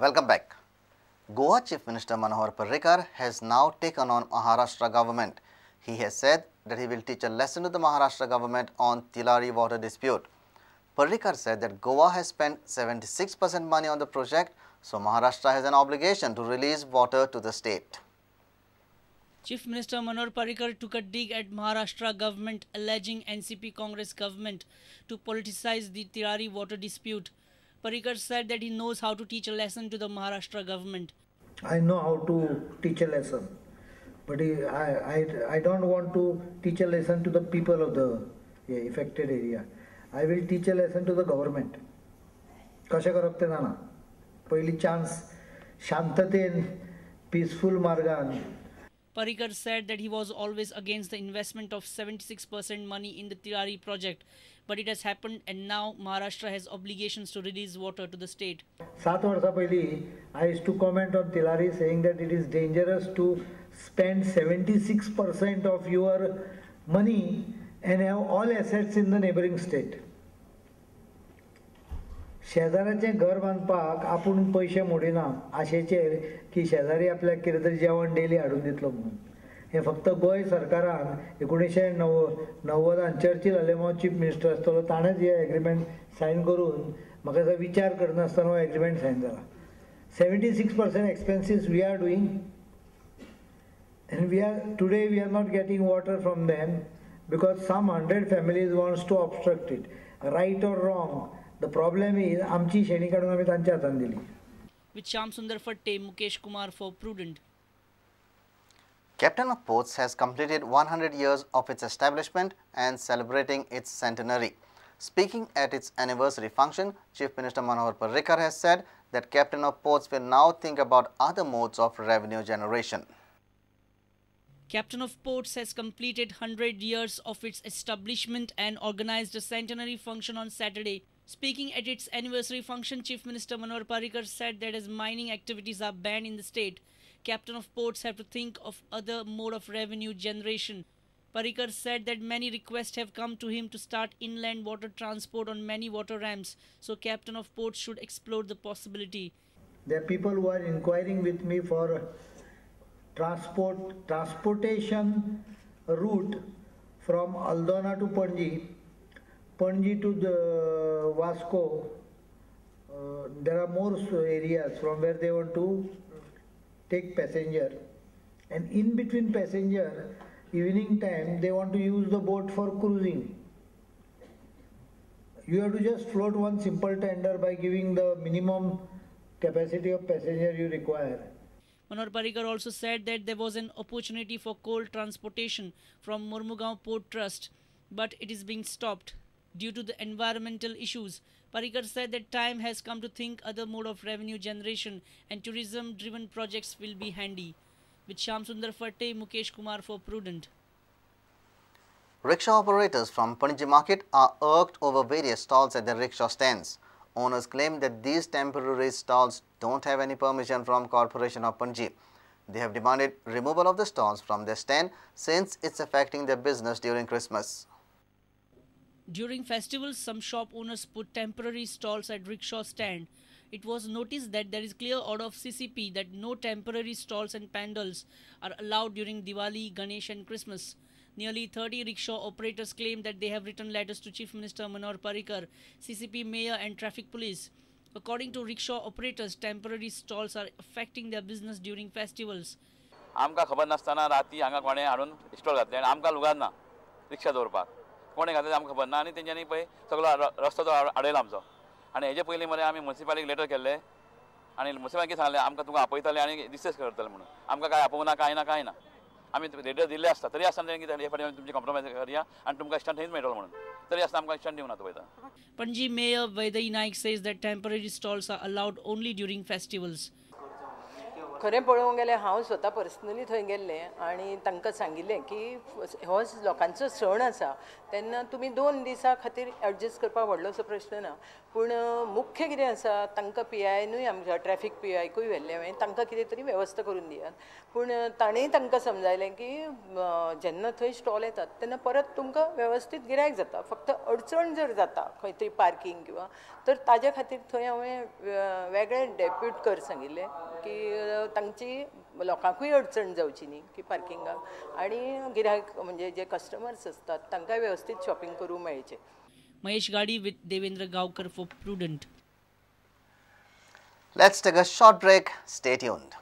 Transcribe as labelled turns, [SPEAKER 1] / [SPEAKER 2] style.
[SPEAKER 1] Welcome back. Goa Chief Minister Manohar Parrikar has now taken on Maharashtra government. He has said that he will teach a lesson to the Maharashtra government on Tillari water dispute. Parrikar said that Goa has spent 76% money on the project, so Maharashtra has an obligation to release water to the state.
[SPEAKER 2] Chief Minister Manohar Parrikar took a dig at Maharashtra government, alleging NCP Congress government to politicize the Tillari water dispute. Parrikar said that he knows how to teach a lesson to the Maharashtra government.
[SPEAKER 3] I know how to teach a lesson, but I don't want to teach a lesson to the people of the affected area. I will teach a lesson to the government. कशें करप तें जाणा. पयली chance शांततेन peaceful मार्गान.
[SPEAKER 2] Parrikar said that he was always against the investment of 76% money in the Tillari project, but it has happened and now Maharashtra has obligations to release water to the state.
[SPEAKER 3] 7 वर्सां पयलीं I used to comment on Tillari saying that it is dangerous to spend 76% of your money and have all assets in the neighboring state. शेजाऱ्याचें घर बांदपाक आपूण पयशे मोडिना आशेचेर की शेजारी आपल्याक कितें तरी जेवण डेली हाडून दितलो म्हणून. हें फक्त गोंय सरकारान 1990 चर्चिल आलेमांव चीफ मिनिस्टर आसतलो ताणेंच हें एग्रीमेंट सायन करून म्हाका दिसता विचार करनासतना हो एग्रीमेंट सायन जाला. 76% expenses we are doing and we are today we are not getting water from them because some 100 families wants to obstruct it. Right or wrong, the problem is आमची शेणी काडून आमी तांच्या हातान दिली.
[SPEAKER 2] With Shyam Sundar Fatte, Mukesh Kumar for Prudent.
[SPEAKER 1] Captain of Ports has completed 100 years of its establishment and celebrating its centenary. Speaking at its anniversary function, Chief Minister Manohar Parrikar has said that Captain of Ports will now think about other modes of revenue generation.
[SPEAKER 2] Captain of Ports has completed 100 years of its establishment and organized a centenary function on Saturday. Speaking at its anniversary function, Chief Minister Manohar Parrikar said that as mining activities are banned in the state, Captain of Ports have to think of other mode of revenue generation. Parrikar said that many requests have come to him to start inland water transport on many water ramps, so Captain of Ports should explore the possibility.
[SPEAKER 3] There are people who are inquiring with me for transportation route from Aldona to Panaji, Panaji to the Vasco. There are more areas from where they want to take passenger, and in between passenger, evening time they want to use the boat for cruising. You have to just float one simple tender by giving the minimum capacity of passenger you require.
[SPEAKER 2] Manohar Parrikar also said that there was an opportunity for coal transportation from Mormugao Port Trust, but it is being stopped due to the environmental issues. Parrikar said that time has come to think other mode of revenue generation and tourism-driven projects will be handy. With Shyam Sundar Fatte, Mukesh Kumar for Prudent.
[SPEAKER 1] Rickshaw operators from Panaji market are irked over various stalls at their rickshaw stands. Owners claim that these temporary stalls don't have any permission from Corporation of Panaji. They have demanded removal of the stalls from their stand since it's affecting their business during Christmas.
[SPEAKER 2] During festivals, some shop owners put temporary stalls at rickshaw stand. It was noticed that there is clear order of CCP that no temporary stalls and pandals are allowed during Diwali, Ganesh and Christmas. Nearly 30 rickshaw operators claim that they have written letters to Chief Minister Manohar Parrikar, CCP Mayor and Traffic Police. According to rickshaw operators, temporary stalls are affecting their business during festivals.
[SPEAKER 4] आमकां खबर नासतना राती हांगा कोणें हाडून stall घातले आनी आमकां लुगार ना रिक्षा दवरपाक, कोणें घातले आमकां खबर ना आनी तेंच्यांनी पळय सगळो रस्तो तो आडयला आमचो. आनी हेजे पयलीं मरे आमी मुन्सिपालिटीक लेटर केल्ले आनी मुन्सिपालिटीक सांगलें आमकां तुमकां आपयतले आनी डिस्कस करतले म्हणून. आमकां कांय आपोवना कांय ना कांय ना. आमी लेटर दिल्ले आसता तरी आसतना तेणी कितें हे फावटी आमी तुमची कॉम्प्रोमायज करया आनी तुमकां स्टँड थंयच मेळटलो म्हणून, तरी आसतना आमकां स्टँड दिवना पळयता.
[SPEAKER 2] Panaji Mayor Vaidehi Naik says that temporary stalls are allowed only during festivals.
[SPEAKER 5] खरें पळोवंक गेल्यार हांव स्वता पर्सनली थंय गेल्लें आनी तांकां सांगिल्लें की हो लोकांचो सण आसा तेन्ना तुमी 2 दिसां खातीर एडजस्ट करपाक व्हडलोसो प्रश्न ना, पूण मुख्य कितें आसा तांकां पी आयनूय आमच्या ट्रॅफीक पी आयकूय व्हेल्लें हांवें, तांकां कितें तरी वेवस्था करून दियात. पूण ताणेंय तांकां समजायलें की जेन्ना थंय स्टॉल येतात तेन्ना परत तुमकां वेवस्थीत गिरायक जाता, फक्त अडचण जर जाता खंय तरी पार्कींग किंवा तर ताज्या खातीर थंय हांवें वेगळे डेप्यूट कर सांगिल्लें की तांची लोकांकूय अडचण जावची न्ही की पार्किंगाक आनी गिरायक म्हणजे जे कस्टमर्स आसतात तांकां वेवस्थीत शॉपिंग करूंक मेळचें.
[SPEAKER 2] Mahesh Gadi with Devendra Gaonkar for Prudent.
[SPEAKER 1] Let's take a short break. Stay tuned.